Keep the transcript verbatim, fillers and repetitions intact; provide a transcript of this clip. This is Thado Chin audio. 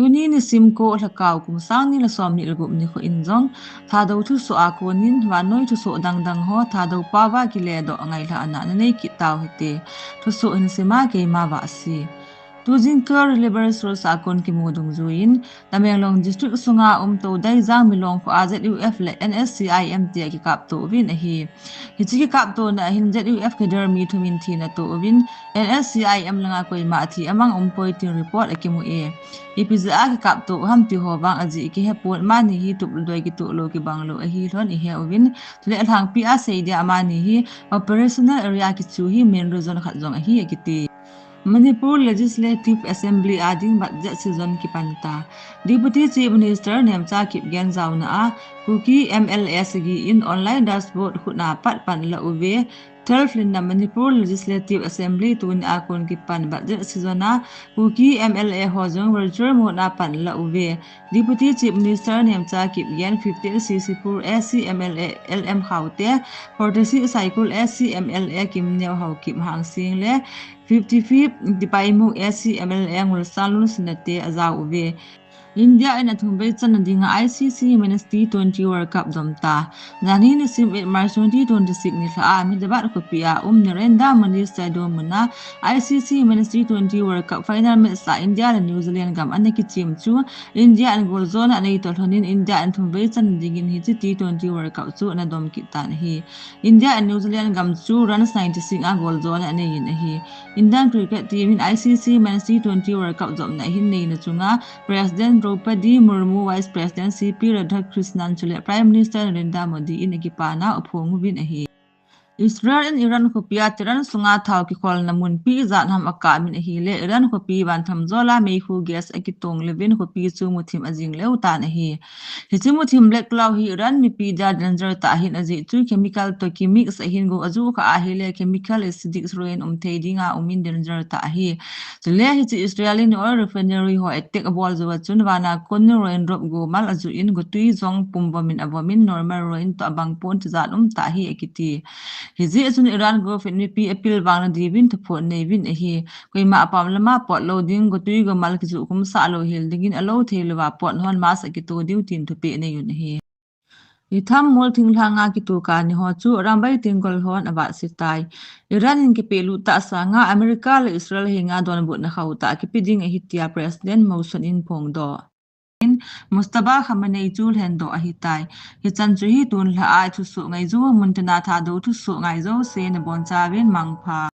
Tuni nisim ko Lhakao kum sang ni le som ni le gup nikho in jong Thadou thusoh a konin vannoi thusoh dangdang ho Thadou paova kiledoh ngailhahna nanei kit tau hite. Thusoh hin sima keima Vahsi. Tujing Karbi Labour Source a kon kimu dungjuiyin, Tamenglong District sunga um Toudaijang Milong khoa Z U F le N S C I M tia kikapto uvin ahi. Hiche kikaptona ahin Z U F cadre mi thum in thina to uvin, N S C I M langa koima athi amang umpoi tin report akimu e. Ipi jeh a kikapto u ham ti ho vang ajeh kihepon, amani hi tup le doi kitoh lou kibang lou ahi lhon ihe uvin, chule alhangpi a seidia amani hi operational area kichu hi main reason khat jong ahi akiti. Manipur Legislative Assembly a ding budget session kipan ta. Deputy Chief Minister Nemcha Kipgen jaona a Kuki M L A sagi in online dashboard khut a pat pan la uve. Twelve lhinna Manipur Legislative Assembly tuni a kon kipan budget session a Kuki M L A ho jong virtual mode a pan la uve. Deputy Chief Minister Nemcha Kipgen, fifteen Sisipur A C M L A L M Khaute, forty-six Saikul A C M L A Kimneo Haokip Hangsing le fifty-fifth Tipaimukh A C M L A Ngulsanlun Sinate ajao uve. India in athum vei channa dinga I C C Men's T twenty World Cup dom ta. Janhi nisim eight March twenty twenty-six nilhah a Ahmedabad khopi a um Narendra Modi Stadium muna I C C Men's T twenty World Cup final match a India le New Zealand gam ana kichem chu India in goal jona anei toh lhonin India in thum vei channa dingin hiche T twenty World Cup chu ana dom kit tan ahi. India in New Zealand gam chu runs ninety-six a goal jona anei in ahi. Indian cricket team in I C C Men's T twenty World Cup jopna ahin neina chunga President Droupadi Murmu, Vice President C P Radhakrishnan chule Prime Minister Narendra Modi in akipana aphong uvin ahi. Israel in Iran khopi a Tehran sunga thao kikholna munpi ijat ham akap in ahile, Iran khopi van thamjol a meikhu gas akitong leuvin khopi chu muthim ajing leu tan ahi. Hiche muthim black cloud hi Iran mipi dia danger tah ahin ajeh chu chemical toh kimix ahin go aju kha ahile chemical acidic rain um thei dinga umin danger tah ahi. Chule hiche Israel in oil refinery ho attack abol jou a chun vana kon rain drop go mal aju in gotui jong pum vom in avom in normal rain toh abang pon tijat um tah ahi akiti. Hijeh chun Iran government mipi apilvang na diuvin thuphon neiyuvin ahi. Koima apam lama pot lou ding, gotui gomal kijuh khum sah lou hel dingin alou thei louva pot hon mask akito diu tin thupeh neiyun ahi. Itham mol thinglhanga kitoh kani ho chu Arambai Tenggol hon avahse tai. Iran in kipehlut tah sanga America le Israel henga donbutna khauhtah kipe ding ahi tia President Moson in phongdoh. Mojtaba Khamenei chu lhendoh ahitai. Hichan chu hi tunlhah a thusoh ngaiju, muntina Thadou thusoh ngaiju se nabonchauvin mangpha.